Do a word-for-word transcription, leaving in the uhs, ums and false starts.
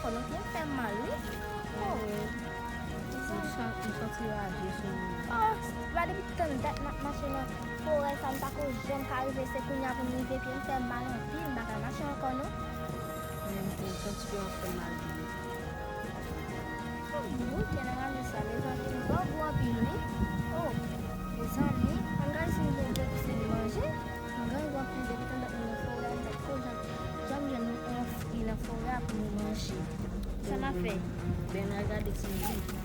Kò non pye m fè m mal wi. Oh, wi. M san- m santi raje sou mwen. Oh, pa depi tann dat m ap mache nan forè sa, m pa ko janm ka rive, se kounye a pou m rive, pye m fè m mal anpil, m pa ka mache ankò non. Men m santi pye m ap fè m mal tou. Oh, m bouke nan raje sa, mezanmi, m gwo gou anpil wi. Oh, mezanmi, ann gade si m gen de ti manje. M gwo gou anpil depi tann dat mwen nan forè a, m pa ko janm, janm jwenn yon fwi nan forè a pou nou manje. Sa m ap fè? Ben al gade ti manje.